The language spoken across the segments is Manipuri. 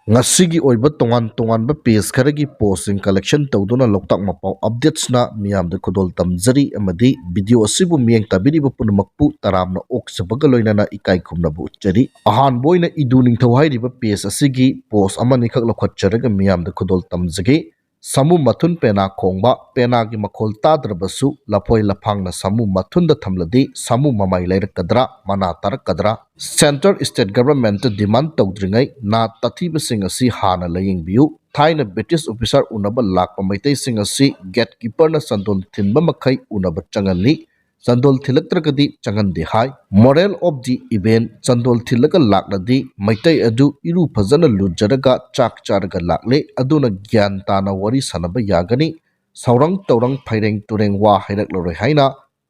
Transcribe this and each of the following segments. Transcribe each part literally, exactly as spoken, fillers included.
ꯉꯁꯤꯒꯤ ꯑꯣꯏꯕ ꯇꯣꯉꯥꯟ ꯇꯣꯉꯥꯟꯕ ꯄꯦꯖ ꯈꯔꯒꯤ ꯄꯣꯁꯁꯤꯡ ꯀꯂꯦꯛꯁꯟ ꯇꯧꯗꯨꯅ ꯂꯣꯛꯇꯥꯛ ꯃꯄꯥꯎ ꯑꯞꯗꯦꯠꯁꯅ ꯃꯤꯌꯥꯝꯗ ꯈꯨꯗꯣꯜ ꯇꯝꯖꯔꯤ, ꯑꯃꯗꯤ ꯚꯤꯗꯤꯑꯣ ꯑꯁꯤꯕꯨ ꯃꯤꯠꯌꯦꯡ ꯇꯥꯕꯤꯔꯤꯕ ꯄꯨꯝꯅꯃꯛꯄꯨ ꯇꯔꯥꯝꯅ ꯑꯣꯛꯆꯕꯒ ꯂꯣꯏꯅꯅ ꯏꯀꯥꯏ ꯈꯨꯝꯅꯕ ꯎꯠꯆꯔꯤ꯫ ꯑꯍꯥꯟꯕ ꯑꯣꯏꯅ ꯏꯗꯨ ꯅꯤꯡꯊꯧ ꯍꯥꯏꯔꯤꯕ ꯄꯦꯖ ꯑꯁꯤꯒꯤ ꯄꯣꯁ ꯑꯃꯅꯤꯈꯛ ꯂꯧꯈꯠꯆꯔꯒ ꯃꯤꯌꯥꯝꯗ ꯈꯨꯗꯣꯜ ꯇꯝꯖꯒꯦ꯫ ꯁꯥꯃꯨ ꯃꯊꯨꯟ ꯄꯦꯅꯥ ꯈꯣꯡꯕ, ꯄꯦꯅꯥꯒꯤ ꯃꯈꯣꯜ ꯇꯥꯗ꯭ꯔꯕꯁꯨ ꯂꯐꯣꯏ ꯂꯐꯥꯡꯅ ꯁꯥꯃꯨ ꯃꯊꯨꯟꯗ ꯊꯝꯂꯗꯤ ꯁꯥꯃꯨ ꯃꯃꯥꯏ ꯂꯩꯔꯛꯀꯗ꯭ꯔꯥ, ꯃꯅꯥ ꯇꯥꯔꯛꯀꯗ꯭ꯔꯥ? ꯁꯦꯟꯇꯔ ꯁ꯭ꯇꯦꯠ ꯒꯚꯔꯟꯃꯦꯟꯠꯇ ꯗꯤꯃꯥꯟꯗ ꯇꯧꯗ꯭ꯔꯤꯉꯩ ꯅꯥꯠ ꯇꯥꯊꯤꯕꯁꯤꯡ ꯑꯁꯤ ꯍꯥꯟꯅ ꯂꯥꯌꯦꯡꯕꯤꯌꯨ꯫ ꯊꯥꯏꯅ ꯕ꯭ꯔꯤꯇꯤꯁ ꯑꯣꯐꯤꯁꯥꯔ ꯎꯅꯕ ꯂꯥꯛꯄ ꯃꯩꯇꯩꯁꯤꯡ ꯑꯁꯤ ꯒꯦꯠꯀꯤꯄꯔꯅ ꯆꯟꯗꯣꯜ ꯊꯤꯟꯕ ꯃꯈꯩ ꯎꯅꯕ ꯆꯪꯍꯜꯂꯤ꯫ ꯆꯟꯗꯣꯜ ꯊꯤꯜꯂꯛꯇ꯭ꯔꯒꯗꯤ ꯆꯪꯍꯟꯗꯦ ꯍꯥꯏ꯫ Moral of the event: ꯆꯟꯗꯣꯜ ꯊꯤꯜꯂꯒ ꯂꯥꯛꯂꯗꯤ ꯃꯩꯇꯩ ꯑꯗꯨ ꯏꯔꯨ ꯐꯖꯅ ꯂꯨꯖꯔꯒ ꯆꯥꯛ ꯆꯥꯔꯒ ꯂꯥꯛꯂꯦ, ꯑꯗꯨꯅ ꯒ꯭ꯌꯥꯟ ꯇꯥꯅ ꯋꯥꯔꯤ ꯁꯥꯟꯅꯕ ꯌꯥꯒꯅꯤ꯫ ꯁꯥꯎꯔꯪ ꯇꯧꯔꯪ ꯐꯩꯔꯦꯡ ꯇꯨꯔꯦꯡ ꯋꯥ ꯍꯥꯏꯔꯛꯂꯔꯣꯏ ꯍꯥꯏꯅ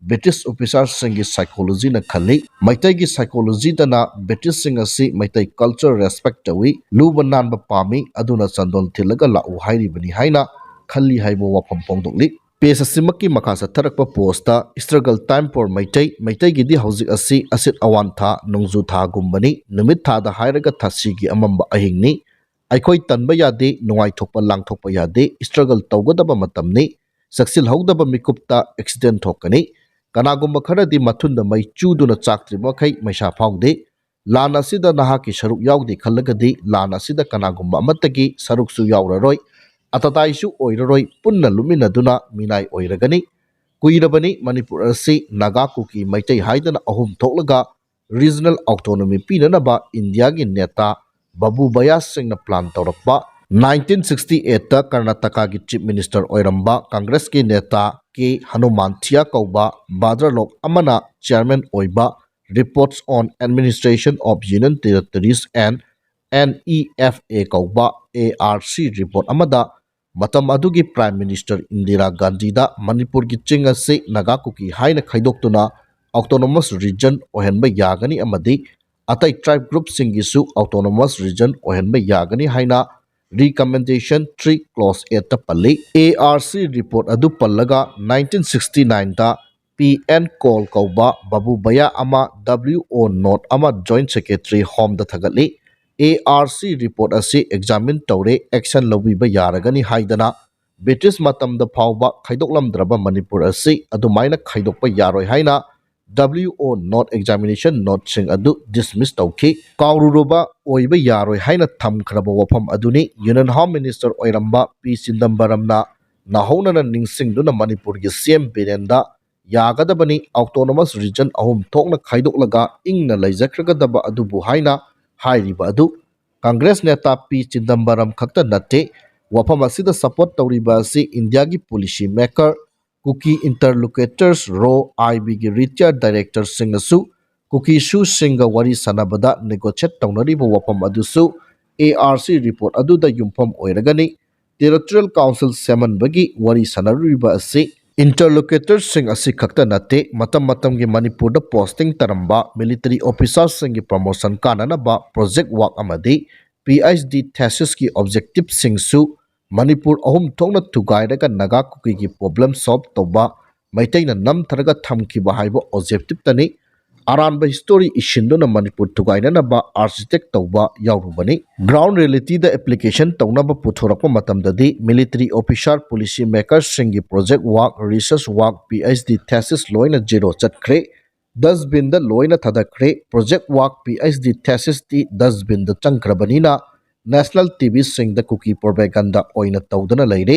ꯕ꯭ꯔꯤꯇꯤꯁ ꯑꯣꯐꯤꯁꯥꯔꯁꯤꯡꯒꯤ ꯁꯥꯏꯀꯣꯂꯣꯖꯤꯅ ꯈꯜꯂꯤ꯫ ꯃꯩꯇꯩꯒꯤ ꯁꯥꯏꯀꯣꯂꯣꯖꯤꯗꯅ ꯕ꯭ꯔꯤꯇꯤꯁꯁꯤꯡ ꯑꯁꯤ ꯃꯩꯇꯩ ꯀꯜꯆꯔ ꯔꯦꯁꯄꯦꯛ ꯇꯧꯏ, ꯂꯨꯕ ꯅꯥꯟꯕ ꯄꯥꯝꯃꯤ, ꯑꯗꯨꯅ ꯆꯟꯗꯣꯜ ꯊꯤꯜꯂꯒ ꯂꯥꯛꯎ ꯍꯥꯏꯔꯤꯕꯅꯤ ꯍꯥꯏꯅ ꯈꯜꯂꯤ ꯍꯥꯏꯕ ꯋꯥꯐꯝ ꯐꯣꯡꯗꯣꯛꯂꯤ꯫ ꯄꯦꯖ ꯑꯁꯤꯃꯛꯀꯤ ꯃꯈꯥ ꯆꯠꯊꯔꯛꯄ post Struggle Time for Meitei, ꯃꯩꯇꯩꯒꯤꯗꯤ ꯍꯧꯖꯤꯛ ꯑꯁꯤ ꯑꯁꯤꯠ ꯑꯋꯥꯟ ꯊꯥ, ꯅꯣꯡꯖꯨ ꯊꯥꯒꯨꯝꯕꯅꯤ, ꯅꯨꯃꯤꯠ ꯊꯥꯗ ꯍꯥꯏꯔꯒ ꯊꯥꯁꯤꯒꯤ ꯑꯃꯝꯕ ꯑꯍꯤꯡꯅꯤ꯫ ꯑꯩꯈꯣꯏ ꯇꯟꯕ ꯌꯥꯗꯦ, ꯅꯨꯡꯉꯥꯏꯊꯣꯛꯄ ꯂꯥꯡꯊꯣꯛꯄ ꯌꯥꯗꯦ, struggle ꯇꯧꯒꯗꯕ ꯃꯇꯝꯅꯤ꯫ ꯆꯦꯛꯁꯤꯜꯍꯧꯗꯕ ꯃꯤꯀꯨꯞꯇ accident ꯊꯣꯛꯀꯅꯤ꯫ ꯀꯅꯥꯒꯨꯝꯕ ꯈꯔꯗꯤ ꯃꯊꯨꯟꯗ ꯃꯩ ꯆꯨꯗꯨꯅ ꯆꯥꯛꯇ꯭ꯔꯤꯕ ꯃꯈꯩ ꯃꯩꯁꯥ ꯐꯥꯎꯗꯦ꯫ ꯂꯥꯟ ꯑꯁꯤꯗ ꯅꯍꯥꯛꯀꯤ ꯁꯔꯨꯛ ꯌꯥꯎꯗꯦ ꯈꯜꯂꯒꯗꯤ ꯂꯥꯟ ꯑꯁꯤꯗ ꯀꯅꯥꯒꯨꯝꯕ ꯑꯃꯠꯇꯒꯤ ꯁꯔꯨꯛꯁꯨ ꯌꯥꯎꯔꯔꯣꯏ, ꯑꯇꯇꯥꯏꯁꯨ ꯑꯣꯏꯔꯔꯣꯏ, ꯄꯨꯟꯅ ꯂꯨꯞꯃꯤꯟꯅꯗꯨꯅ ꯃꯤꯅꯥꯏ ꯑꯣꯏꯔꯒꯅꯤ꯫ ꯀꯨꯏꯔꯕꯅꯤ ꯃꯅꯤꯄꯨꯔ ꯑꯁꯤ ꯅꯥꯒꯥ, ꯀꯨꯀꯤ, ꯃꯩꯇꯩ ꯍꯥꯏꯗꯅ ꯑꯍꯨꯝ ꯊꯣꯛꯂꯒ regional autonomy ꯄꯤꯅꯅꯕ ꯏꯟꯗꯤꯌꯥꯒꯤ ꯅꯦꯇꯥ ꯕꯥꯕꯨ ꯕꯌꯥꯁꯤꯡꯅ plan ꯇꯧꯔꯛꯄ꯫ Nineteen sixty eight ꯀꯔꯅꯥꯇꯀꯥꯒꯤ chief minister ꯑꯣꯏꯔꯝꯕ ꯀꯪꯒ꯭ꯔꯦꯁꯀꯤ ꯅꯦꯇꯥ ꯀꯦ ꯍꯅꯨꯃꯥꯟꯊꯤꯌꯥ ꯀꯧꯕ ꯚꯗ꯭ꯔꯂꯣꯛ ꯑꯃꯅ chairman ꯑꯣꯏꯕ Reports on Administration of Union Territories and NEFA ꯀꯧꯕ ARC report ꯑꯃꯗ ꯃꯇꯝ ꯑꯗꯨꯒꯤ Prime Minister ꯏꯟꯗꯤꯔꯥ ꯒꯥꯟꯙꯤꯗ ꯃꯅꯤꯄꯨꯔꯒꯤ ꯆꯤꯡ ꯑꯁꯤ ꯅꯥꯒꯥ ꯀꯨꯀꯤ ꯍꯥꯏꯅ ꯈꯥꯏꯗꯣꯛꯇꯨꯅ autonomous region ꯑꯣꯏꯍꯟꯕ ꯌꯥꯒꯅꯤ ꯑꯃꯗꯤ ꯑꯇꯩ tribe groupꯁꯤꯡꯒꯤꯁꯨ autonomous region ꯑꯣꯏꯍꯟꯕ ꯌꯥꯒꯅꯤ ꯍꯥꯏꯅ recommendation three clause eight ꯄꯜꯂꯤ꯫ ARC report ꯑꯗꯨ ꯄꯜꯂꯒ nineteen sixty nine P N call ꯀꯧꯕ ꯕꯥꯕꯨ ꯕꯌꯥ ꯑꯃ W O Nod ꯑꯃ joint secretary Homeꯗ ꯊꯥꯒꯠꯂꯤ꯫ ARC report ꯑꯁꯤ examine ꯇꯧꯔꯦ, action ꯂꯧꯕꯤꯕ ꯌꯥꯔꯒꯅꯤ ꯍꯥꯏꯗꯅ ꯕ꯭ꯔꯤꯇꯤꯁ ꯃꯇꯝꯗ ꯐꯥꯎꯕ ꯈꯥꯏꯗꯣꯛꯂꯝꯗ꯭ꯔꯕ ꯃꯅꯤꯄꯨꯔ ꯑꯁꯤ ꯑꯗꯨꯃꯥꯏꯅ ꯈꯥꯏꯗꯣꯛꯄ ꯌꯥꯔꯣꯏ ꯍꯥꯏꯅ W O note, examination noteꯁꯤꯡ ꯑꯗꯨ dismiss ꯇꯧꯈꯤ꯫ ꯀꯥꯎꯔꯨꯔꯕ ꯑꯣꯏꯕ ꯌꯥꯔꯣꯏ ꯍꯥꯏꯅ ꯊꯝꯈ꯭ꯔꯕ ꯋꯥꯐꯝ ꯑꯗꯨꯅꯤ Union Home Minister ꯑꯣꯏꯔꯝꯕ ꯄꯤ ꯆꯤꯗꯝꯕꯔꯝꯅ ꯅꯧꯍꯧꯅꯅ ꯅꯤꯡꯁꯤꯡꯗꯨꯅ ꯃꯅꯤꯄꯨꯔꯒꯤ C M ꯕꯤꯔꯦꯟꯗ ꯌꯥꯒꯗꯕꯅꯤ, autonomous region ꯑꯍꯨꯝ ꯊꯣꯛꯅ ꯈꯥꯏꯗꯣꯛꯂꯒ ꯏꯪꯅ ꯂꯩꯖꯈ꯭ꯔꯒꯗꯕ ꯑꯗꯨꯕꯨ ꯍꯥꯏꯅ ꯍꯥꯏꯔꯤꯕ ꯑꯗꯨ ꯀꯪꯒ꯭ꯔꯦꯁ ꯅꯦꯇꯥ ꯄꯤ ꯆꯤꯗꯝꯕꯔꯝ ꯈꯛꯇ ꯅꯠꯇꯦ꯫ ꯋꯥꯐꯝ ꯑꯁꯤꯗ support ꯇꯧꯔꯤꯕ ꯑꯁꯤ ꯏꯟꯗꯤꯌꯥꯒꯤ policy maker, Kuki Interlocutors Rowing ꯒꯤ retired director ꯁꯤꯡꯅꯁꯨ ꯀꯨꯀꯤ ꯁꯨꯁꯤꯡꯒ ꯋꯥꯔꯤ ꯁꯥꯟꯅꯕꯗ negotiate ꯇꯧꯅꯔꯤꯕ ꯋꯥꯐꯝ ꯑꯗꯨꯁꯨ ARC report ꯑꯗꯨꯗ ꯌꯨꯝꯐꯝ ꯑꯣꯏꯔꯒꯅꯤ꯫ Territorial Council ꯁꯦꯝꯍꯟꯕꯒꯤ ꯋꯥꯔꯤ ꯁꯥꯟꯅꯔꯤꯕ ꯑꯁꯤ interlocutor ꯁꯤꯡ ꯑꯁꯤ ꯈꯛꯇ ꯅꯠꯇꯦ, ꯃꯇꯝ ꯃꯇꯝꯒꯤ ꯃꯅꯤꯄꯨꯔꯗ posting ꯇꯥꯔꯝꯕ military officer ꯁꯤꯡꯒꯤ promotion ꯀꯥꯅꯅꯕ project work ꯑꯃꯗꯤ PhD thesis ꯀꯤ objective ꯁꯤꯡꯁꯨ ꯃꯅꯤꯄꯨꯔ ꯑꯍꯨꯝ ꯊꯣꯛꯅ ꯊꯨꯒꯥꯏꯔꯒ ꯅꯥꯒꯥ ꯀꯨꯀꯤꯒꯤ problem solve ꯇꯧꯕ, ꯃꯩꯇꯩꯅ ꯅꯝꯊꯔꯒ ꯊꯝꯈꯤꯕ ꯍꯥꯏꯕ objective ꯇꯅꯤ꯫ ꯑꯔꯥꯟꯕ history ꯏꯁꯤꯟꯗꯨꯅ ꯃꯅꯤꯄꯨꯔ ꯊꯨꯒꯥꯏꯅꯅꯕ architect ꯇꯧꯕ ꯌꯥꯎꯔꯨꯕꯅꯤ꯫ Ground reality ꯗ application ꯇꯧꯅꯕ ꯄꯨꯊꯣꯔꯛꯄ ꯃꯇꯝꯗꯗꯤ military officer, policy maker ꯁꯤꯡꯒꯤ project work, research work, PhD thesis ꯂꯣꯏꯅ zero ꯆꯠꯈ꯭ꯔꯦ꯫ Dustbin ꯗ ꯂꯣꯏꯅ ꯊꯥꯗꯈ꯭ꯔꯦ꯫ Project work, PhD thesis T dustbin ꯗ ꯆꯪꯈ꯭ꯔꯕꯅꯤꯅ national TV ꯁꯤꯡꯗ ꯀꯨꯀꯤ propaganda ꯑꯣꯏꯅ ꯇꯧꯗꯨꯅ ꯂꯩꯔꯦ꯫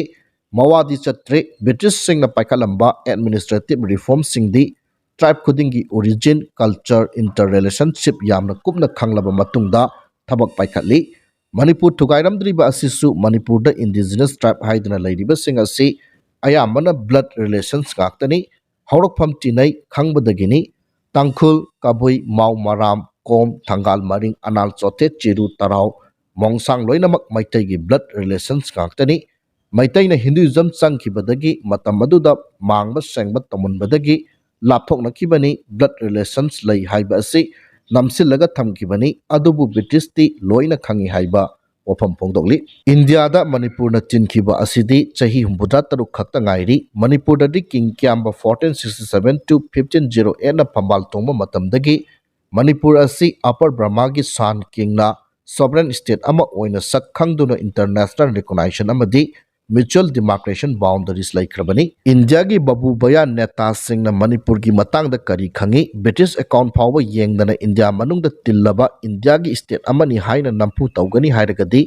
ꯃꯋꯥꯗꯤ ꯆꯠꯇ꯭ꯔꯦ꯫ ꯕ꯭ꯔꯤꯇꯤꯁꯁꯤꯡꯅ ꯄꯥꯏꯈꯠꯂꯝꯕ administrative reform ꯁꯤꯡꯗꯤ tribe ꯈꯨꯗꯤꯡꯒꯤ origin, culture, interrelationship ꯌꯥꯝꯅ ꯀꯨꯞꯅ ꯈꯪꯂꯕ ꯃꯇꯨꯡꯗ ꯊꯕꯛ ꯄꯥꯏꯈꯠꯂꯤ꯫ ꯃꯅꯤꯄꯨꯔ ꯊꯨꯒꯥꯏꯔꯝꯗ꯭ꯔꯤꯕ ꯑꯁꯤꯁꯨ ꯃꯅꯤꯄꯨꯔꯗ indigenous tribe ꯍꯥꯏꯗꯨꯅ ꯂꯩꯔꯤꯕꯁꯤꯡ ꯑꯁꯤ ꯑꯌꯥꯝꯕꯅ blood relations ꯉꯥꯛꯇꯅꯤ꯫ ꯍꯧꯔꯛꯐꯝ ꯇꯤꯟꯅꯩ ꯈꯪꯕꯗꯒꯤꯅꯤ꯫ ꯇꯥꯡꯈꯨꯜ, ꯀꯕꯨꯏ, ꯃꯥꯎ, ꯃꯔꯥꯝ, ꯀꯣꯝ, ꯊꯪꯒꯥꯜ, ꯃꯔꯤꯡ, ꯑꯅꯥꯜ, ꯆꯣꯊꯦ, ꯆꯤꯔꯨ, ꯇꯔꯥꯎ, ꯃꯣꯡꯁꯥꯡ ꯂꯣꯏꯅꯃꯛ ꯃꯩꯇꯩꯒꯤ blood relations ꯉꯥꯛꯇꯅꯤ꯫ ꯃꯩꯇꯩꯅ Hinduism ꯆꯪꯈꯤꯕꯗꯒꯤ ꯃꯇꯝ ꯑꯗꯨꯗ ꯃꯥꯡꯕ ꯁꯦꯡꯕ ꯇꯧꯃꯟꯕꯗꯒꯤ ꯂꯥꯞꯊꯣꯛꯅꯈꯤꯕꯅꯤ꯫ Blood relations ꯂꯩ ꯍꯥꯏꯕ ꯑꯁꯤ ꯅꯝꯁꯤꯜꯂꯒ ꯊꯝꯈꯤꯕꯅꯤ, ꯑꯗꯨꯕꯨ ꯕ꯭ꯔꯤꯇꯤꯁꯇꯤ ꯂꯣꯏꯅ ꯈꯪꯏ ꯍꯥꯏꯕ ꯋꯥꯐꯝ ꯐꯣꯡꯗꯣꯛꯂꯤ꯫ ꯏꯟꯗꯤꯌꯥꯗ ꯃꯅꯤꯄꯨꯔꯅ ꯆꯤꯟꯈꯤꯕ ꯑꯁꯤꯗꯤ ꯆꯍꯤ ꯍꯨꯝꯐꯨꯇꯔꯥ ꯇꯔꯨꯛ ꯈꯛꯇ ꯉꯥꯏꯔꯤ꯫ ꯃꯅꯤꯄꯨꯔꯗꯗꯤ king ꯀ꯭ꯌꯥꯝꯕ fourteen sixty seven to fifteen zero eight ꯅ ꯐꯝꯕꯥꯜ ꯇꯣꯡꯕ ꯃꯇꯝꯗꯒꯤ ꯃꯅꯤꯄꯨꯔ ꯑꯁꯤ Upper Burma ꯒꯤ ꯁꯥꯟ ꯀꯤꯡꯅ sovereign state ꯑꯃ ꯑꯣꯏꯅ ꯁꯛ ꯈꯪꯗꯨꯅ international recognition ꯑꯃꯗꯤ mutual demarcation boundaries ꯂꯩꯈ꯭ꯔꯕꯅꯤ꯫ ꯏꯟꯗꯤꯌꯥꯒꯤ ꯕꯥꯕꯨ ꯚꯌꯥ ꯅꯦꯇꯥꯁꯤꯡꯅ ꯃꯅꯤꯄꯨꯔꯒꯤ ꯃꯇꯥꯡꯗ ꯀꯔꯤ ꯈꯪꯏ? British account ꯐꯥꯎꯕ ꯌꯦꯡꯗꯅ ꯏꯟꯗꯤꯌꯥ ꯃꯅꯨꯡꯗ ꯇꯤꯜꯂꯕ ꯏꯟꯗꯤꯌꯥꯒꯤ state ꯑꯃꯅꯤ ꯍꯥꯏꯅ ꯅꯝꯐꯨ ꯇꯧꯒꯅꯤ ꯍꯥꯏꯔꯒꯗꯤ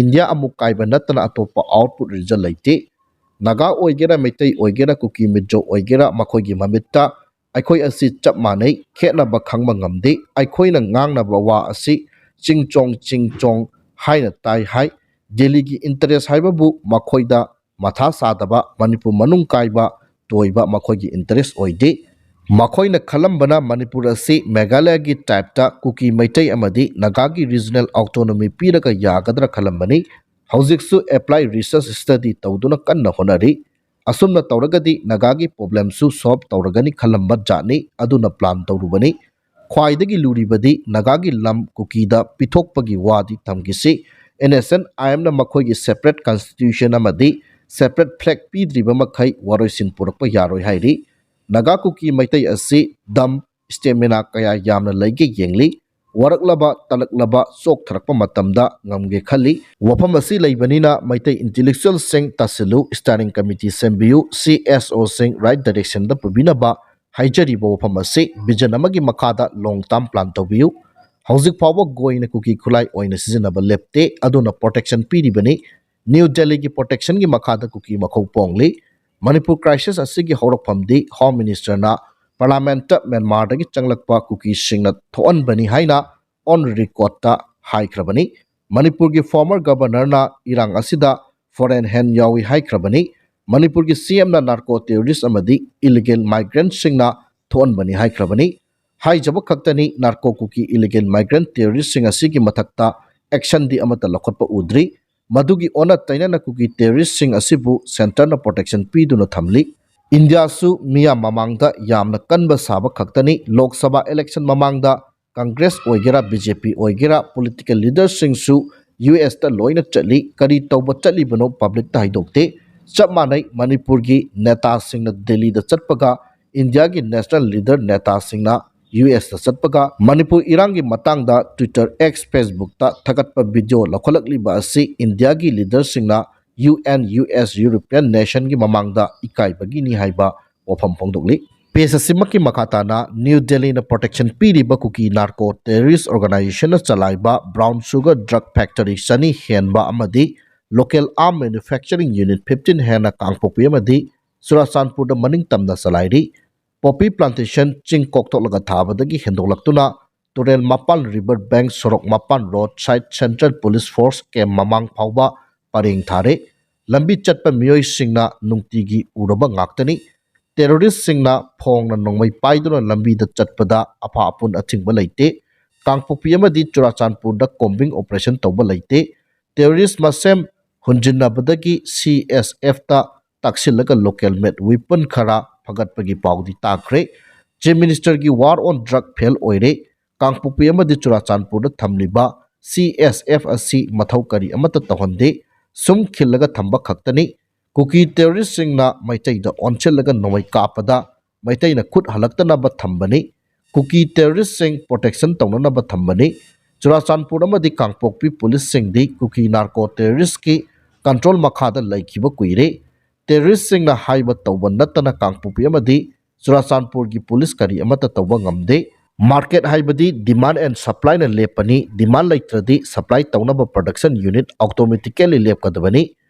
ꯏꯟꯗꯤꯌꯥ ꯑꯃꯨꯛ ꯀꯥꯏꯕ ꯅꯠꯇꯅ ꯑꯇꯣꯞꯄ output result ꯂꯩꯇꯦ꯫ ꯅꯥꯒꯥ ꯑꯣꯏꯒꯦꯔꯥ, ꯃꯩꯇꯩ ꯑꯣꯏꯒꯦꯔꯥ, ꯀꯨꯀꯤ ꯃꯤꯖꯣ ꯑꯣꯏꯒꯦꯔꯥ, ꯃꯈꯣꯏꯒꯤ ꯃꯃꯤꯠꯇ ꯑꯩꯈꯣꯏ ꯑꯁꯤ ꯆꯞ ꯃꯥꯟꯅꯩ, ꯈꯦꯠꯅꯕ ꯈꯪꯕ ꯉꯝꯗꯦ꯫ ꯑꯩꯈꯣꯏꯅ ꯉꯥꯡꯅꯕ ꯋꯥ ꯑꯁꯤ ꯆꯤꯡꯆꯣꯡ ꯆꯤꯡꯆꯣꯡ ꯍꯥꯏꯅ ꯇꯥꯏ ꯍꯥꯏ꯫ ꯗꯦꯜꯂꯤꯒꯤ interest ꯍꯥꯏꯕꯕꯨ ꯃꯈꯣꯏꯗ ꯃꯊꯥ ꯁꯥꯗꯕ, ꯃꯅꯤꯄꯨꯔ ꯃꯅꯨꯡ ꯀꯥꯏꯕ ꯇꯣꯏꯕ ꯃꯈꯣꯏꯒꯤ interest ꯑꯣꯏꯗꯦ꯫ ꯃꯈꯣꯏꯅ ꯈꯜꯂꯝꯕꯅ ꯃꯅꯤꯄꯨꯔ ꯑꯁꯤ ꯃꯦꯘꯥꯂꯌꯒꯤ type ꯇ ꯀꯨꯀꯤ ꯃꯩꯇꯩ ꯑꯃꯗꯤ ꯅꯥꯒꯥꯒꯤ regional autonomy ꯄꯤꯔꯒ ꯌꯥꯒꯗ꯭ꯔꯥ ꯈꯜꯂꯝꯕꯅꯤ꯫ ꯍꯧꯖꯤꯛꯁꯨ apply research study ꯇꯧꯗꯨꯅ ꯀꯟꯅ ꯍꯣꯠꯅꯔꯤ꯫ ꯑꯁꯨꯝꯅ ꯇꯧꯔꯒꯗꯤ ꯅꯥꯒꯥꯒꯤ problem ꯁꯨ solve ꯇꯧꯔꯒꯅꯤ ꯈꯜꯂꯝꯕ ꯖꯥꯠꯅꯤ, ꯑꯗꯨꯅ plan ꯇꯧꯔꯨꯕꯅꯤ꯫ ꯈ꯭ꯋꯥꯏꯗꯒꯤ ꯂꯨꯔꯤꯕꯗꯤ ꯅꯥꯒꯥꯒꯤ ꯂꯝ ꯀꯨꯀꯤꯗ ꯄꯤꯊꯣꯛꯄꯒꯤ ꯋꯥꯗꯤ ꯊꯝꯈꯤꯁꯤ꯫ NSCN-IM ꯅ ꯃꯈꯣꯏꯒꯤ separate constitution ꯑꯃꯗꯤ separate flag ꯄꯤꯗ꯭ꯔꯤꯕ ꯃꯈꯩ ꯋꯥꯔꯣꯏꯁꯤꯟ ꯄꯨꯔꯛꯄ ꯌꯥꯔꯣꯏ ꯍꯥꯏꯔꯤ꯫ ꯅꯥꯒꯥ ꯀꯨꯀꯤ ꯃꯩꯇꯩ ꯑꯁꯤ ꯗꯝ, stamina ꯀꯌꯥ ꯌꯥꯝꯅ ꯂꯩꯒꯦ ꯌꯦꯡꯂꯤ꯫ ꯋꯥꯔꯛꯂꯕ, ꯇꯜꯂꯛꯂꯕ, ꯆꯣꯛꯊꯔꯛꯄ ꯃꯇꯝꯗ ꯉꯝꯒꯦ ꯈꯜꯂꯤ꯫ ꯋꯥꯐꯝ ꯑꯁꯤ ꯂꯩꯕꯅꯤꯅ ꯃꯩꯇꯩ intellectual ꯁꯤꯡ ꯇꯥꯁꯤꯜꯂꯨ, standing committee ꯁꯦꯝꯕꯤꯌꯨ, CSO ꯁꯤꯡ right direction ꯗ ꯄꯨꯕꯤꯅꯕ ꯍꯥꯏꯖꯔꯤꯕ ꯋꯥꯐꯝ ꯑꯁꯤ vision ꯑꯃꯒꯤ ꯃꯈꯥꯗ long term plan ꯇꯧꯕꯤꯌꯨ꯫ ꯍꯧꯖꯤꯛ ꯐꯥꯎꯕ ꯒꯣꯏꯅ ꯀꯨꯀꯤ ꯈꯨꯠꯂꯥꯏ ꯑꯣꯏꯅ ꯁꯤꯖꯤꯟꯅꯕ ꯂꯦꯞꯇꯦ, ꯑꯗꯨꯅ protection ꯄꯤꯔꯤꯕꯅꯤ꯫ ꯅ꯭ꯌꯨ ꯗꯦꯜꯂꯤꯒꯤ protection ꯒꯤ ꯃꯈꯥꯗ ꯀꯨꯀꯤ ꯃꯈꯧ ꯄꯣꯡꯂꯤ꯫ ꯃꯅꯤꯄꯨꯔ crisis ꯑꯁꯤꯒꯤ ꯍꯧꯔꯛꯐꯝꯗꯤ Home Minister ꯅ Parliament ꯇ ꯃ꯭ꯌꯥꯟꯃꯥꯔꯗꯒꯤ ꯆꯪꯂꯛꯄ ꯀꯨꯀꯤꯁꯤꯡꯅ ꯊꯣꯛꯍꯟꯕꯅꯤ ꯍꯥꯏꯅ on record ꯇ ꯍꯥꯏꯈ꯭ꯔꯕꯅꯤ꯫ ꯃꯅꯤꯄꯨꯔꯒꯤ former Governor ꯅ ꯏꯔꯥꯡ ꯑꯁꯤꯗ foreign hand ꯌꯥꯎꯏ ꯍꯥꯏꯈ꯭ꯔꯕꯅꯤ꯫ ꯃꯅꯤꯄꯨꯔꯒꯤ CM ꯅ narco terrorist ꯑꯃꯗꯤ illegal migrant ꯁꯤꯡꯅ ꯊꯣꯛꯍꯟꯕꯅꯤ ꯍꯥꯏꯈ꯭ꯔꯕꯅꯤ꯫ ꯍꯥꯏꯖꯕ ꯈꯛꯇꯅꯤ, narco ꯀꯨꯀꯤ illegal migrant terrorist ꯁꯤꯡ ꯑꯁꯤꯒꯤ ꯃꯊꯛꯇ action ꯗꯤ ꯑꯃꯠꯇ ꯂꯧꯈꯠꯄ ꯎꯗ꯭ꯔꯤ꯫ ꯃꯗꯨꯒꯤ ꯑꯣꯟꯅ ꯇꯩꯅꯅ ꯀꯨꯀꯤ terrorist ꯁꯤꯡ ꯑꯁꯤꯕꯨ centre ꯅ protection ꯄꯤꯗꯨꯅ ꯊꯝꯂꯤ꯫ ꯏꯟꯗꯤꯌꯥꯁꯨ ꯃꯤꯌꯥꯝ ꯃꯃꯥꯡꯗ ꯌꯥꯝꯅ ꯀꯟꯕ ꯁꯥꯕ ꯈꯛꯇꯅꯤ꯫ ꯂꯣꯛ ꯁꯚꯥ election ꯃꯃꯥꯡꯗ Congress ꯑꯣꯏꯒꯦꯔꯥ, BJP ꯑꯣꯏꯒꯦꯔꯥ, political leader ꯁꯤꯡꯁꯨ US ꯇ ꯂꯣꯏꯅ ꯆꯠꯂꯤ꯫ ꯀꯔꯤ ꯇꯧꯕ ꯆꯠꯂꯤꯕꯅꯣ public ꯇ ꯍꯥꯏꯗꯣꯛꯇꯦ꯫ ꯆꯞ ꯃꯥꯟꯅꯩ, ꯃꯅꯤꯄꯨꯔꯒꯤ ꯅꯦꯇꯥꯁꯤꯡꯅ ꯗꯦꯜꯂꯤꯗ ꯆꯠꯄꯒ ꯏꯟꯗꯤꯌꯥꯒꯤ national leader ꯅꯦꯇꯥꯁꯤꯡꯅ ꯌꯨ ꯑꯦꯁꯇ ꯆꯠꯄꯒ ꯃꯅꯤꯄꯨꯔ ꯏꯔꯥꯡꯒꯤ ꯃꯇꯥꯡꯗ Twitter, X, Facebookꯇ ꯊꯥꯒꯠꯄ video ꯂꯧꯈꯠꯂꯛꯂꯤꯕ ꯑꯁꯤ ꯏꯟꯗꯤꯌꯥꯒꯤ leaderꯁꯤꯡꯅ UN, ꯌꯨ ꯑꯦꯁ, European nationꯒꯤ ꯃꯃꯥꯡꯗ ꯏꯀꯥꯏꯕꯒꯤꯅꯤ ꯍꯥꯏꯕ ꯋꯥꯐꯝ ꯐꯣꯡꯗꯣꯛꯂꯤ꯫ Page ꯑꯁꯤꯃꯛꯀꯤ ꯃꯈꯥ ꯇꯥꯅ ꯅ꯭ꯌꯨ ꯗꯦꯜꯂꯤꯅ protection ꯄꯤꯔꯤꯕ ꯀꯨꯀꯤ narco terrorist organizationꯅ ꯆꯂꯥꯏꯕ brown sugar drug factory ꯆꯅꯤ ꯍꯦꯟꯕ ꯑꯃꯗꯤ local arm manufacturing unit fifteen ꯍꯦꯟꯅ ꯀꯥꯡꯄꯣꯛꯄꯤ ꯑꯃꯗꯤ ꯆꯨꯔꯥꯆꯥꯟꯄꯨꯔꯗ ꯃꯅꯤꯡ ꯇꯝꯅ ꯆꯂꯥꯏꯔꯤ꯫ Poppy plantation ꯆꯤꯡ ꯀꯣꯛꯊꯣꯛꯂꯒ ꯊꯥꯕꯗꯒꯤ ꯍꯦꯟꯗꯣꯛꯂꯛꯇꯨꯅ ꯇꯨꯔꯦꯜ ꯃꯄꯥꯟ river bank ꯁꯣꯔꯣꯛ ꯃꯄꯥꯟ roadside central police force camp ꯃꯃꯥꯡ ꯐꯥꯎꯕ ꯄꯔꯦꯡ ꯊꯥꯔꯦ꯫ ꯂꯝꯕꯤ ꯆꯠꯄ ꯃꯤꯑꯣꯏꯁꯤꯡꯅ ꯅꯨꯡꯇꯤꯒꯤ ꯎꯔꯕ ꯉꯥꯛꯇꯅꯤ꯫ Terroristꯁꯤꯡꯅ ꯐꯣꯡꯅ ꯅꯣꯡꯃꯩ ꯄꯥꯏꯗꯨꯅ ꯂꯝꯕꯤꯗ ꯆꯠꯄꯗ ꯑꯐ ꯑꯄꯨꯟ ꯑꯊꯤꯡꯕ ꯂꯩꯇꯦ꯫ ꯀꯥꯡꯄꯣꯛꯄꯤ ꯑꯃꯗꯤ ꯆꯨꯔꯥꯆꯥꯟꯄꯨꯔꯗ combing operation ꯇꯧꯕ ꯂꯩꯇꯦ꯫ Terrorist ꯃꯁꯦꯝ ꯍꯨꯟꯖꯤꯟꯅꯕꯗꯒꯤ C S Fꯇ ꯇꯥꯛꯁꯤꯜꯂꯒ local made weapon ꯈꯔ ꯐꯒꯠꯄꯒꯤ ꯄꯥꯎꯗꯤ ꯇꯥꯈ꯭ꯔꯦ꯫ Chief Ministerꯒꯤ war on drug fail ꯑꯣꯏꯔꯦ꯫ ꯀꯥꯡꯄꯣꯛꯄꯤ ꯑꯃꯗꯤ ꯆꯨꯔꯥꯆꯥꯟꯄꯨꯔꯗ ꯊꯝꯂꯤꯕ C S F ꯑꯁꯤ ꯃꯊꯧ ꯀꯔꯤ ꯑꯃꯠꯇ ꯇꯧꯍꯟꯗꯦ꯫ ꯁꯨꯝ ꯈꯤꯜꯂꯒ ꯊꯝꯕ ꯈꯛꯇꯅꯤ꯫ ꯀꯨꯀꯤ terroristꯁꯤꯡꯅ ꯃꯩꯇꯩꯗ ꯑꯣꯟꯁꯤꯜꯂꯒ ꯅꯣꯡꯃꯩ ꯀꯥꯞꯄꯗ ꯃꯩꯇꯩꯅ ꯈꯨꯠ ꯍꯜꯂꯛꯇꯅꯕ ꯊꯝꯕꯅꯤ꯫ ꯀꯨꯀꯤ terroristꯁꯤꯡ protection ꯇꯧꯅꯅꯕ ꯊꯝꯕꯅꯤ꯫ ꯆꯨꯔꯥꯆꯥꯟꯄꯨꯔ ꯑꯃꯗꯤ ꯀꯥꯡꯄꯣꯛꯄꯤ policeꯁꯤꯡꯗꯤ ꯀꯨꯀꯤ narco terroristꯀꯤ control ꯃꯈꯥꯗ ꯂꯩꯈꯤꯕ ꯀꯨꯏꯔꯦ꯫ Terroristꯁꯤꯡꯅ ꯍꯥꯏꯕ ꯇꯧꯕ ꯅꯠꯇꯅ ꯀꯥꯡꯄꯣꯛꯄꯤ ꯑꯃꯗꯤ ꯆꯨꯔꯥꯆꯥꯟꯄꯨꯔꯒꯤ police ꯀꯔꯤ ꯑꯃꯠꯇ ꯇꯧꯕ ꯉꯝꯗꯦ꯫ Market ꯍꯥꯏꯕꯗꯤ demand and supplyꯅ ꯂꯦꯞꯄꯅꯤ꯫ Demand ꯂꯩꯇ꯭ꯔꯗꯤ supply ꯇꯧꯅꯕ production unit automatically ꯂꯦꯞꯀꯗꯕꯅꯤ꯫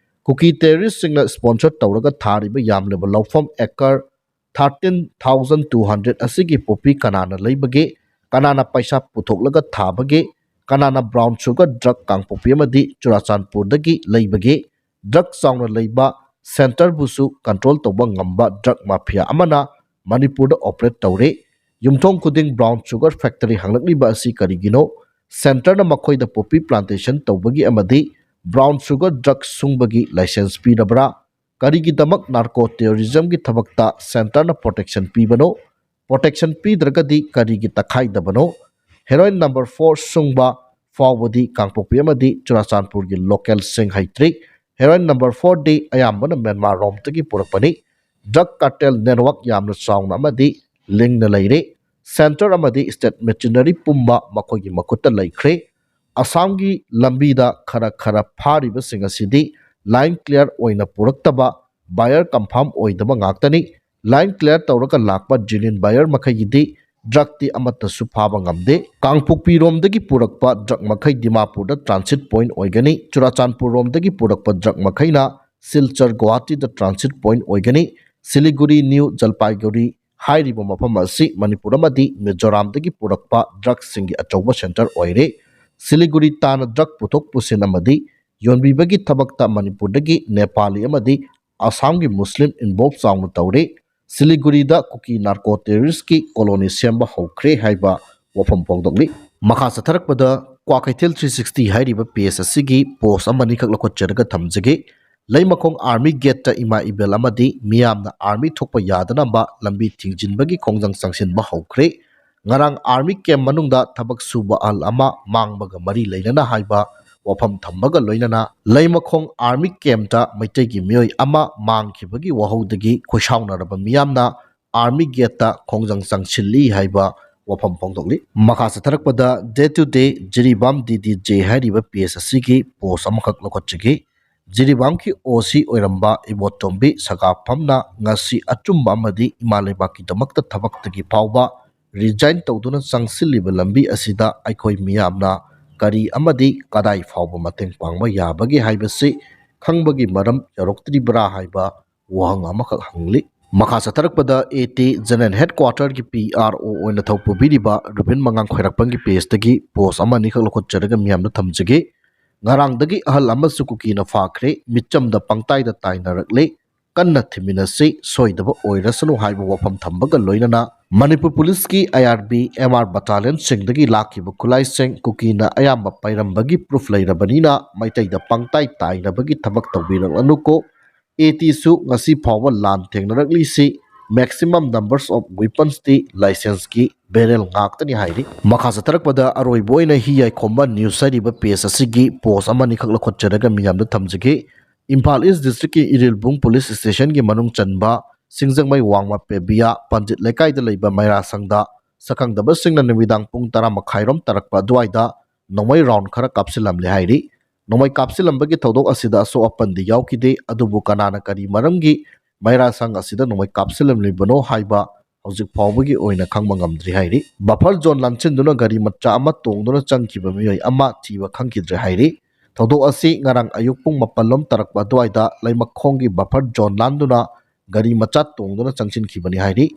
ꯀꯨꯀꯤ terroristꯁꯤꯡꯅ sponsor ꯇꯧꯔꯒ ꯊꯥꯔꯤꯕ ꯌꯥꯝꯂꯕ ꯂꯧꯐꯝ acre thirteen thousand two hundred ꯑꯁꯤꯒꯤ poppy ꯀꯅꯥꯅ ꯂꯩꯕꯒꯦ? ꯀꯅꯥꯅ ꯄꯩꯁꯥ ꯄꯨꯊꯣꯛꯂꯒ ꯊꯥꯕꯒꯦ? ꯀꯅꯥꯅ brown sugar drug ꯀꯥꯡꯄꯣꯛꯄꯤ ꯑꯃꯗꯤ ꯆꯨꯔꯥꯆꯥꯟꯄꯨꯔꯗꯒꯤ ꯂꯩꯕꯒꯦ? Drug ꯆꯥꯎꯅ ꯂꯩꯕ, centreꯕꯨꯁꯨ control ꯇꯧꯕ ꯉꯝꯕ drug mafia ꯑꯃꯅ ꯃꯅꯤꯄꯨꯔꯗ operate ꯇꯧꯔꯦ꯫ ꯌꯨꯝꯊꯣꯡ ꯈꯨꯗꯤꯡ brown sugar factory ꯍꯥꯡꯂꯛꯂꯤꯕ ꯑꯁꯤ ꯀꯔꯤꯒꯤꯅꯣ? Centreꯅ ꯃꯈꯣꯏꯗ poppy plantation ꯇꯧꯕꯒꯤ ꯑꯃꯗꯤ brown sugar drug ꯁꯨꯡꯕꯒꯤ license ꯄꯤꯔꯕ꯭ꯔꯥ? ꯀꯔꯤꯒꯤꯗꯃꯛ narco terrorismꯒꯤ ꯊꯕꯛꯇ centreꯅ protection ꯄꯤꯕꯅꯣ? Protection ꯄꯤꯗ꯭ꯔꯒꯗꯤ ꯀꯔꯤꯒꯤ ꯇꯛꯈꯥꯏꯗꯕꯅꯣ? Heroin number four ꯁꯨꯡꯕ ꯐꯥꯎꯕꯗꯤ ꯀꯥꯡꯄꯣꯛꯄꯤ ꯑꯃꯗꯤ ꯆꯨꯔꯥꯆꯥꯟꯄꯨꯔꯒꯤ localꯁꯤꯡ ꯍꯩꯇ꯭ꯔꯤ꯫ Heroin number fourꯗꯤ ꯑꯌꯥꯝꯕꯅ ꯃ꯭ꯌꯥꯟꯃꯥꯔ ꯔꯣꯝꯗꯒꯤ ꯄꯨꯔꯛꯄꯅꯤ꯫ Drug cartel network ꯌꯥꯝꯅ ꯆꯥꯎꯅ ꯑꯃꯗꯤ ꯂꯤꯡꯅ ꯂꯩꯔꯦ꯫ ꯁꯦꯟꯇꯔ ꯑꯃꯗꯤ ꯁ꯭ꯇꯦꯠ ꯃꯦꯆꯤꯅꯔꯤ ꯄꯨꯝꯕ ꯃꯈꯣꯏꯒꯤ ꯃꯈꯨꯠꯇ ꯂꯩꯈ꯭ꯔꯦ꯫ ꯑꯁꯥꯝꯒꯤ ꯂꯝꯕꯤꯗ ꯈꯔ ꯈꯔ ꯐꯥꯔꯤꯕꯁꯤꯡ ꯑꯁꯤꯗꯤ ꯂꯥꯏꯟ ꯀ꯭ꯂꯤꯌꯥꯔ ꯑꯣꯏꯅ ꯄꯨꯔꯛꯇꯕ, ꯕꯥꯌꯔ ꯀꯟꯐꯥꯔꯝ ꯑꯣꯏꯗꯕ ꯉꯥꯛꯇꯅꯤ꯫ ꯂꯥꯏꯟ ꯀ꯭ꯂꯤꯌꯥꯔ ꯇꯧꯔꯒ ꯂꯥꯛꯄ ꯖꯦꯅ꯭ꯌꯨꯟ ꯕꯥꯌꯔ ꯃꯈꯩꯒꯤꯗꯤ ꯗ꯭ꯔꯒꯇꯤ ꯑꯃꯠꯇꯁꯨ ꯐꯥꯕ ꯉꯝꯗꯦ꯫ ꯀꯥꯡꯄꯣꯛꯄꯤꯔꯣꯝꯗꯒꯤ ꯄꯨꯔꯛꯄ ꯗ꯭ꯔꯒ ꯃꯈꯩ ꯗꯤꯃꯥꯄꯨꯔꯗ ꯇ꯭ꯔꯥꯟꯁꯤꯠ ꯄꯣꯏꯟꯠ ꯑꯣꯏꯒꯅꯤ꯫ ꯆꯨꯔꯥꯆꯥꯟꯄꯨꯔꯔꯣꯝꯗꯒꯤ ꯄꯨꯔꯛꯄ ꯗ꯭ꯔꯒ ꯃꯈꯩꯅ ꯁꯤꯜꯆꯔ, ꯒꯨꯋꯥꯍꯥꯇꯤꯗ ꯇ꯭ꯔꯥꯟꯁꯤꯠ ꯄꯣꯏꯟꯠ ꯑꯣꯏꯒꯅꯤ꯫ ꯁꯤꯂꯤꯒꯨꯔꯤ, ꯅ꯭ꯌꯨ ꯖꯜꯄꯥꯏꯒꯨꯔꯤ ꯍꯥꯏꯔꯤꯕ ꯃꯐꯝ ꯑꯁꯤ ꯃꯅꯤꯄꯨꯔ ꯑꯃꯗꯤ ꯃꯤꯖꯣꯔꯥꯝꯗꯒꯤ ꯄꯨꯔꯛꯄ ꯗ꯭ꯔꯒꯁꯤꯡꯒꯤ ꯑꯆꯧꯕ ꯁꯦꯟꯇꯔ ꯑꯣꯏꯔꯦ꯫ ꯁꯤꯂꯤꯒꯨꯔꯤ ꯇꯥꯟꯅ ꯗ꯭ꯔꯒ ꯄꯨꯊꯣꯛ ꯄꯨꯁꯤꯟ ꯑꯃꯗꯤ ꯌꯣꯟꯕꯤꯕꯒꯤ ꯊꯕꯛꯇ ꯃꯅꯤꯄꯨꯔꯗꯒꯤ ꯅꯦꯄꯥꯂꯤ ꯑꯃꯗꯤ ꯑꯁꯥꯝꯒꯤ ꯃꯨꯁꯂꯤꯝ ꯏꯟꯚꯣꯜꯕ ꯆꯥꯎꯅ ꯇꯧꯔꯤ꯫ ꯁꯤꯂꯤꯒꯨꯔꯤꯗ ꯀꯨꯀꯤ ꯅꯥꯔꯀꯣ ꯇꯦꯔꯣꯔꯤꯁꯀꯤ ꯀꯣꯂꯣꯅꯤ ꯁꯦꯝꯕ ꯍꯧꯈ꯭ꯔꯦ ꯍꯥꯏꯕ ꯋꯥꯐꯝ ꯐꯣꯡꯗꯣꯛꯂꯤ꯫ ꯃꯈꯥ ꯆꯠꯊꯔꯛꯄꯗ ꯀ꯭ꯋꯥꯀꯩꯊꯦꯜ ꯊ꯭ꯔꯤ ꯁꯤꯛꯁꯇꯤ ꯍꯥꯏꯔꯤꯕ ꯄꯦꯖ ꯑꯁꯤꯒꯤ ꯄꯣꯁ ꯑꯃꯅꯤꯈꯛ ꯂꯧꯈꯠꯆꯔꯒ ꯊꯝꯖꯒꯦ꯫ ꯂꯩꯃꯈꯣꯡ ꯑꯥꯔꯃꯤ ꯒꯦꯠꯇ ꯏꯃꯥ ꯏꯕꯦꯜ ꯑꯃꯗꯤ ꯃꯤꯌꯥꯝꯅ ꯑꯥꯔꯃꯤ ꯊꯣꯛꯄ ꯌꯥꯗꯅꯕ ꯂꯝꯕꯤ ꯊꯤꯡꯖꯤꯟꯕꯒꯤ ꯈꯣꯡꯖꯪ ꯆꯪꯁꯤꯟꯕ ꯍꯧꯈ꯭ꯔꯦ꯫ ꯉꯔꯥꯡ ꯑꯥꯔꯃꯤ ꯀꯦꯝ ꯃꯅꯨꯡꯗ ꯊꯕꯛ ꯁꯨꯕ ꯑꯍꯜ ꯑꯃ ꯃꯥꯡꯕꯒ ꯃꯔꯤ ꯂꯩꯅꯅ ꯍꯥꯏꯕ ꯋꯥꯐꯝ ꯊꯝꯕꯒ ꯂꯣꯏꯅꯅ ꯂꯩꯃꯈꯣꯡ ꯑꯥꯔꯃꯤ ꯀꯦꯝꯇ ꯃꯩꯇꯩꯒꯤ ꯃꯤꯑꯣꯏ ꯑꯃ ꯃꯥꯡꯈꯤꯕꯒꯤ ꯋꯥꯍꯧꯗꯒꯤ ꯈꯣꯏꯁꯥꯎꯅꯔꯕ ꯃꯤꯌꯥꯝꯅ ꯑꯥꯔꯃꯤ ꯒꯦꯠꯇ ꯈꯣꯡꯖꯪ ꯆꯪꯁꯤꯜꯂꯤ ꯍꯥꯏꯕ ꯋꯥꯐꯝ ꯐꯣꯡꯗꯣꯛꯂꯤ꯫ ꯃꯈꯥ ꯆꯠꯊꯔꯛꯄꯗ ꯗꯦ to day Jiribam D D J ꯍꯥꯏꯔꯤꯕ ꯄꯦꯖ ꯑꯁꯤꯒꯤ ꯄꯣꯁ ꯑꯃꯈꯛ ꯂꯧꯈꯠꯆꯒꯦ꯫ ꯖꯤꯔꯤꯕꯥꯝꯒꯤ ꯑꯣ ꯁꯤ ꯑꯣꯏꯔꯝꯕ ꯏꯕꯣꯇꯣꯝꯕꯤ ꯁꯒꯥꯐꯝꯅ ꯉꯁꯤ ꯑꯆꯨꯝꯕ ꯑꯃꯗꯤ ꯏꯃꯥ ꯂꯩꯕꯥꯛꯀꯤꯗꯃꯛꯇ ꯊꯕꯛꯇꯒꯤ ꯐꯥꯎꯕ ꯔꯤꯖꯥꯏꯟ ꯇꯧꯗꯨꯅ ꯆꯪꯁꯤꯜꯂꯤꯕ ꯂꯝꯕꯤ ꯑꯁꯤꯗ ꯑꯩꯈꯣꯏ ꯃꯤꯌꯥꯝꯅ ꯀꯔꯤ ꯑꯃꯗꯤ ꯀꯗꯥꯏ ꯐꯥꯎꯕ ꯃꯇꯦꯡ ꯄꯥꯡꯕ ꯌꯥꯕꯒꯦ ꯍꯥꯏꯕꯁꯤ ꯈꯪꯕꯒꯤ ꯃꯔꯝ ꯌꯧꯔꯛꯇ꯭ꯔꯤꯕ꯭ꯔꯥ ꯍꯥꯏꯕ ꯋꯥꯍꯪ ꯑꯃꯈꯛ ꯍꯪꯂꯤ꯫ ꯃꯈꯥ ꯆꯠꯊꯔꯛꯄꯗ ꯑꯦ ꯇꯤ ꯖꯦꯅꯔꯦꯜ ꯍꯦꯗ ꯀ꯭ꯋꯥꯇꯔꯒꯤ ꯄꯤ ꯑꯥꯔ ꯑꯣ ꯑꯣꯏꯅ ꯊꯧ ꯄꯨꯕꯤꯔꯤꯕ ꯔꯨꯕꯤꯟ ꯃꯉꯥꯡ ꯈ꯭ꯋꯥꯏꯔꯥꯛꯄꯝꯒꯤ ꯄꯦꯖꯇꯒꯤ ꯄꯣꯁ ꯑꯃ ꯑꯅꯤꯈꯛ ꯂꯧꯈꯠꯆꯔꯒ ꯃꯤꯌꯥꯝꯗ ꯊꯝꯖꯒꯦ꯫ ꯉꯔꯥꯡꯗꯒꯤ ꯑꯍꯜ ꯑꯃꯁꯨ ꯀꯨꯀꯤꯅ ꯐꯥꯈ꯭ꯔꯦ, ꯃꯤꯆꯝꯗ ꯄꯪꯇꯥꯏꯗ ꯇꯥꯏꯅꯔꯛꯂꯦ, ꯀꯟꯅ ꯊꯤꯃꯤꯟꯅꯁꯤ, ꯁꯣꯏꯗꯕ ꯑꯣꯏꯔꯁꯅꯨ ꯍꯥꯏꯕ ꯋꯥꯐꯝ ꯊꯝꯕꯒ ꯂꯣꯏꯅꯅ ꯃꯅꯤꯄꯨꯔ ꯄꯨꯂꯤꯁꯀꯤ ꯑꯥꯏ ꯑꯥꯔ ꯕꯤ, ꯑꯦꯝ ꯑꯥꯔ ꯕꯇꯥꯂꯤꯌꯟꯁꯤꯡꯗꯒꯤ ꯂꯥꯛꯈꯤꯕ ꯈꯨꯠꯂꯥꯏꯁꯤꯡ ꯀꯨꯀꯤꯅ ꯑꯌꯥꯝꯕ ꯄꯥꯏꯔꯝꯕꯒꯤ ꯄ꯭ꯔꯨꯐ ꯂꯩꯔꯕꯅꯤꯅ ꯃꯩꯇꯩꯗ ꯄꯪꯇꯥꯏ ꯇꯥꯏꯅꯕꯒꯤ ꯊꯕꯛ ꯇꯧꯕꯤꯔꯛꯂꯅꯨꯀꯣ꯫ ꯑꯦ ꯇꯤꯁꯨ ꯉꯁꯤ ꯐꯥꯎꯕ ꯂꯥꯟ ꯊꯦꯡꯅꯔꯛꯂꯤꯁꯤ maximum numbers of weaponsꯇꯤ ꯂꯥꯏꯁꯦꯟꯁꯀꯤ ꯕꯦꯔꯦꯜ ꯉꯥꯛꯇꯅꯤ ꯍꯥꯏꯔꯤ꯫ ꯃꯈꯥ ꯆꯠꯊꯔꯛꯄꯗ ꯑꯔꯣꯏꯕ ꯑꯣꯏꯅ ꯍꯤ ꯌꯥꯏꯈꯣꯝꯕ ꯅ꯭ꯌꯨꯁ ꯍꯥꯏꯔꯤꯕ ꯄꯦꯖ ꯑꯁꯤꯒꯤ ꯄꯣꯁ ꯑꯃꯅꯤꯈꯛ ꯂꯧꯈꯠꯆꯔꯒ ꯃꯤꯌꯥꯝꯗ ꯊꯝꯖꯒꯦ꯫ ꯏꯝꯐꯥꯜ ꯏꯁ ꯗꯤꯁꯇ꯭ꯔꯤꯛꯀꯤ ꯏꯔꯤꯜꯕꯨꯡ ꯄꯨꯂꯤꯁ ꯁ꯭ꯇꯦꯁꯟꯒꯤ ꯃꯅꯨꯡ ꯆꯟꯕ ꯁꯤꯡꯖꯃꯩ ꯋꯥꯡꯃ ꯄꯦꯕꯤꯌꯥ ꯄꯟꯖꯤꯠ ꯂꯩꯀꯥꯏꯗ ꯂꯩꯕ ꯃꯩꯔꯥꯁꯪꯗ ꯁꯛꯈꯪꯗꯕꯁꯤꯡꯅ ꯅꯨꯃꯤꯗꯥꯡ ꯄꯨꯡ ꯇꯔꯥ ꯃꯈꯥꯏꯔꯣꯝ ꯇꯥꯔꯛꯄ ꯑꯗꯨꯋꯥꯏꯗ ꯅꯣꯡꯃꯩ ꯔꯥꯎꯟ ꯈꯔ ꯀꯥꯞꯁꯤꯜꯂꯝꯂꯦ ꯍꯥꯏꯔꯤ꯫ ꯅꯣꯡꯃꯩ ꯀꯥꯞꯁꯤꯜꯂꯝꯕꯒꯤ ꯊꯧꯗꯣꯛ ꯑꯁꯤꯗ ꯑꯁꯣꯛ ꯑꯄꯟꯗꯤ ꯌꯥꯎꯈꯤꯗꯦ, ꯑꯗꯨꯕꯨ ꯀꯅꯥꯅ ꯀꯔꯤ ꯃꯔꯝꯒꯤ ꯃꯩꯔꯥ ꯁꯪ ꯑꯁꯤꯗ ꯅꯣꯡꯃꯩ ꯀꯥꯞꯁꯤꯜꯂꯝꯂꯤꯕꯅꯣ ꯍꯥꯏꯕ ꯍꯧꯖꯤꯛ ꯐꯥꯎꯕꯒꯤ ꯑꯣꯏꯅ ꯈꯪꯕ ꯉꯝꯗ꯭ꯔꯤ ꯍꯥꯏꯔꯤ꯫ ꯕꯐꯔ ꯖꯣꯟ ꯂꯥꯟꯁꯤꯟꯗꯨꯅ ꯒꯥꯔꯤ ꯃꯆꯥ ꯑꯃ ꯇꯣꯡꯗꯨꯅ ꯆꯪꯈꯤꯕ ꯃꯤꯑꯣꯏ ꯑꯃ ꯊꯤꯕ ꯈꯪꯈꯤꯗ꯭ꯔꯦ ꯍꯥꯏꯔꯤ꯫ ꯊꯧꯗꯣꯛ ꯑꯁꯤ ꯉꯔꯥꯡ ꯑꯌꯨꯛ ꯄꯨꯡ ꯃꯥꯄꯜ ꯂꯣꯝ ꯇꯥꯔꯛꯄ ꯑꯗꯨꯋꯥꯏꯗ ꯂꯩꯃꯈꯣꯡꯒꯤ ꯕꯐꯔ ꯖꯣꯟ ꯂꯥꯟꯗꯨꯅ ꯒꯥꯔꯤ ꯃꯆꯥ ꯇꯣꯡꯗꯨꯅ ꯆꯪꯁꯤꯟꯈꯤꯕꯅꯤ ꯍꯥꯏꯔꯤ꯫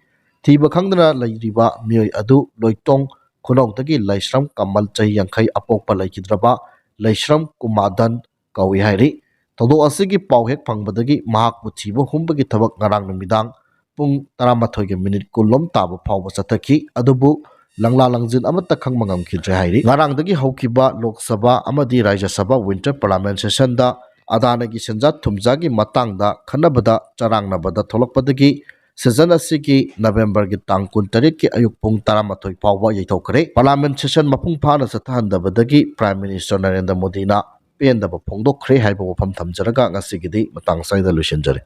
ꯊꯤꯕ ꯈꯪꯗꯅ ꯂꯩꯔꯤꯕ ꯃꯤꯑꯣꯏ ꯑꯗꯨ ꯂꯣꯏꯇꯣꯡ ꯈꯨꯅꯧꯗꯒꯤ ꯂꯩꯁ꯭ꯔꯝ ꯀꯃꯜ, ꯆꯍꯤ ꯌꯥꯡꯈꯩ, ꯑꯄꯣꯛꯄ ꯂꯩꯈꯤꯗ꯭ꯔꯕ ꯂꯩꯁ꯭ꯔꯝ ꯀꯨꯃꯥꯗꯟ ꯀꯧꯏ ꯍꯥꯏꯔꯤ꯫ ꯊꯧꯗꯣꯛ ꯑꯁꯤꯒꯤ ꯄꯥꯎ ꯍꯦꯛ ꯐꯪꯕꯗꯒꯤ ꯃꯍꯥꯛꯄꯨ ꯊꯤꯕ ꯍꯨꯝꯕꯒꯤ ꯊꯕꯛ ꯉꯔꯥꯡ ꯅꯨꯃꯤꯗꯥꯡ ꯄꯨꯡ ꯇꯔꯥꯃꯥꯊꯣꯏꯒ ꯃꯤꯅꯤꯠ ꯀꯨꯟ ꯂꯣꯝ ꯇꯥꯕ ꯐꯥꯎꯕ ꯆꯠꯊꯈꯤ, ꯑꯗꯨꯕꯨ ꯂꯪꯂꯥ ꯂꯪꯖꯤꯟ ꯑꯃꯠꯇ ꯈꯪꯕ ꯉꯝꯈꯤꯗ꯭ꯔꯦ ꯍꯥꯏꯔꯤ꯫ ꯉꯔꯥꯡꯗꯒꯤ ꯍꯧꯈꯤꯕ ꯂꯣꯛ ꯁꯚꯥ ꯑꯃꯗꯤ ꯔꯥꯖ꯭ꯌ ꯁꯚꯥ ꯋꯤꯟꯇꯔ ꯄꯥꯔꯂꯤꯌꯥꯃꯦꯟ ꯁꯦꯁꯟꯗ ꯑꯗꯥꯅꯤꯒꯤ ꯁꯦꯟꯖꯥ ꯊꯨꯝꯖꯥꯒꯤ ꯃꯇꯥꯡꯗ ꯈꯟꯅꯕꯗ ꯆꯔꯥꯡꯅꯕꯗ ꯊꯣꯛꯂꯛꯄꯗꯒꯤ ꯁꯦꯁꯟ ꯑꯁꯤꯒꯤ ꯅꯕꯦꯝꯕꯔꯒꯤ ꯇꯥꯡ ꯀꯨꯟꯇꯔꯦꯠꯀꯤ ꯑꯌꯨꯛ ꯄꯨꯡ ꯇꯔꯥꯃꯥꯊꯣꯏ ꯐꯥꯎꯕ ꯌꯩꯊꯣꯛꯈ꯭ꯔꯦ꯫ ꯄꯥꯔꯂꯤꯌꯥꯃꯦꯟ ꯁꯦꯁꯟ ꯃꯄꯨꯡ ꯐꯥꯅ ꯆꯠꯊꯍꯟꯗꯕꯗꯒꯤ ꯄ꯭ꯔꯥꯏꯝ ꯃꯤꯅꯤꯁꯇꯔ ꯅꯔꯦꯟꯗ꯭ꯔ ꯃꯣꯗꯤꯅ ꯄꯦꯟꯗꯕ ꯐꯣꯡꯗꯣꯛꯈ꯭ꯔꯦ ꯍꯥꯏꯕ ꯋꯥꯐꯝ ꯊꯝꯖꯔꯒ ꯉꯁꯤꯒꯤꯗꯤ ꯃꯇꯥꯡ ꯑꯁꯤꯗ ꯂꯣꯏꯁꯤꯟꯖꯔꯦ꯫